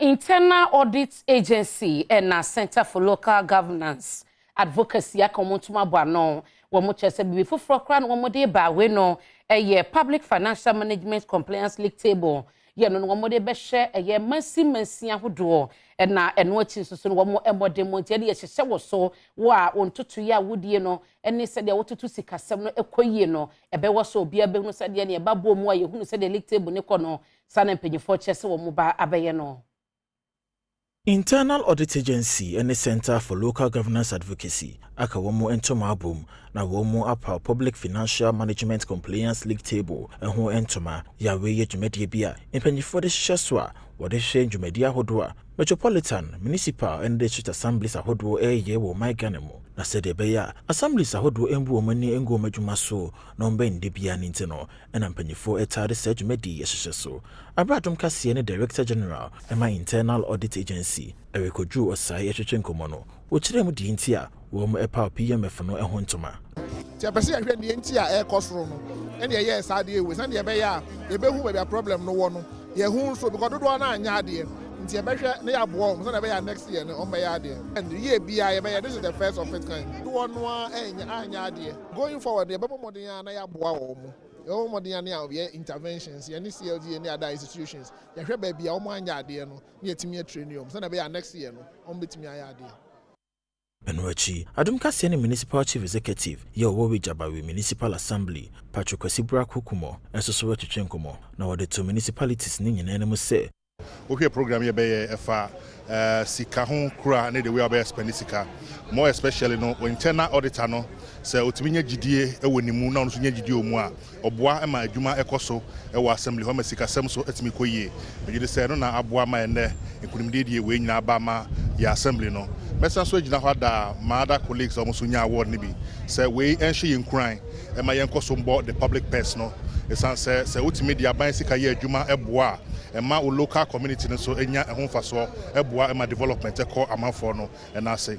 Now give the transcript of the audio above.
Internal Audit Agency ɛna Center for Local Governance Advocacy aka wɔn ntoma abɔ ano. Wɔn kyerɛ sɛ biribi foforɔ koraa na wɔn de ba awe no, ɛyɛ Public Financial Management Compliance League Table yɛ no, wɔn de bɛhyɛ ɛyɛ mansi mansi ahodoɔ. Ɛna ɛno akyi nso so no, wɔn mmɔden mu nti ɛde yɛhyehyɛ wɔ so wɔ a wɔn ntoto yi a wodie no ɛne sɛdeɛ wɔtoto sikasɛm no ɛkɔ yie no, ɛbɛwɔ so obiara bɛhunu sɛdeɛ ne ɛba bɔ mu a yɛhunu sɛdeɛ league table ne kɔ no. Saa na mpanyinfoɔ kyerɛ sɛ wɔn ba abɛyɛ no. Internal Audit Agency ne Center for Local Governance Advocacy aka wɔn ntoma abom na wɔn mu apaw Public Financial Management Compliance League Table ho ntoma. Yàwé yɛ dwumadie bi a mpanyinfoɔ de hyehyɛ so a wɔde hwɛ dwumadie ahodoɔ a metropolitan, municipal ne district assemblies ahodoɔ ɛreyɛ wɔ ɔman Ghana mu, na sɛdeɛ ɛbɛyɛ a assemblies ahodoɔ mbu wɔn ani ngu wɔn adwuma so na wɔn bɛn de bia ne nti no, ɛna mpanyinfoɔ ɛtaade saa dwumadie yi hyehyɛ so. Abradom kaseɛ ne Director General ɛma Internal Audit Agency, Eric Odwu Ɔsae, ɛtwetwe nkɔmmɔ no, wɔkyerɛ mu deɛ nti a wɔn ɛpaw PMF no ho ntoma. Nti ɛpɛ sɛ yɛhwɛ deɛ nti a ɛrekɔ soro no, ɛne ɛyɛɛ saa adeɛ wei sɛdeɛ ɛbɛyɛ a yɛbɛhu baabi a problem no wɔ no. Yɛhu nso because dodoɔ no anyɛ adeɛ, nti yɛbɛhwɛ na yɛaboa wɔn sɛdeɛ ɛbɛyɛ a next year no ɔmbɛyɛ adeɛ. And yie biara yɛbɛyɛ, this is the first of its kind. Dodoɔ no a ɛnyɛ anyɛ adeɛ, going forward yɛbɛbɔ mmɔden a na yɛaboa wɔn mo. Yɛbɔ mmɔden a ne yɛ interventions, yɛne CLGA ne other institutions, yɛhwɛ baabi a wɔn anyɛ adeɛ no na yɛtumi atrain wɔn sɛdeɛ ɛbɛyɛ a next year no wɔn bɛtumi ayɛ adeɛ. Ɛno akyi, Adom Kaseɛ ne Municipal Chief Executive yɛ ɔwɔ Weija-Gbawe Municipal Assembly, Patrick Kwasi Brako Kumɔ, nso so wɔatwetwe nkɔmmɔ na wɔde to municipalities ne nyinaa no mu sɛ Wohwɛ program yɛ bɛyɛ ɛfa sika ho kura ne the way a wɔbɛyɛ spend sika, more especially no internal auditor no, sɛ otumi nya gyidie wɔ ne mu na ɔno nso nya gyidie wɔ mu a, ɔboa ma adwuma ɛkɔ so wɔ assembly hɔ ma sikasɛm so atumi kɔ yie. Megye di sɛ ɛno na aboa ma ɛnnɛ nkonimdie deɛ wei nyinaa ba ma yɛ assembly no. Mɛsan so agyina hɔ ada ma other colleagues a wɔn nso nya award no bi sɛ wei ɛnhyɛ yɛn nkuran ɛma yɛnkɔ so mbɔ the public purse no, ɛsiane sɛ wotumi de aban sika yɛ adwuma ɛboa a, ɛma wo local community no nso nya ɛho mfasoɔ, ɛboa ɛma development ɛkɔ amanfoɔ no ɛna ase.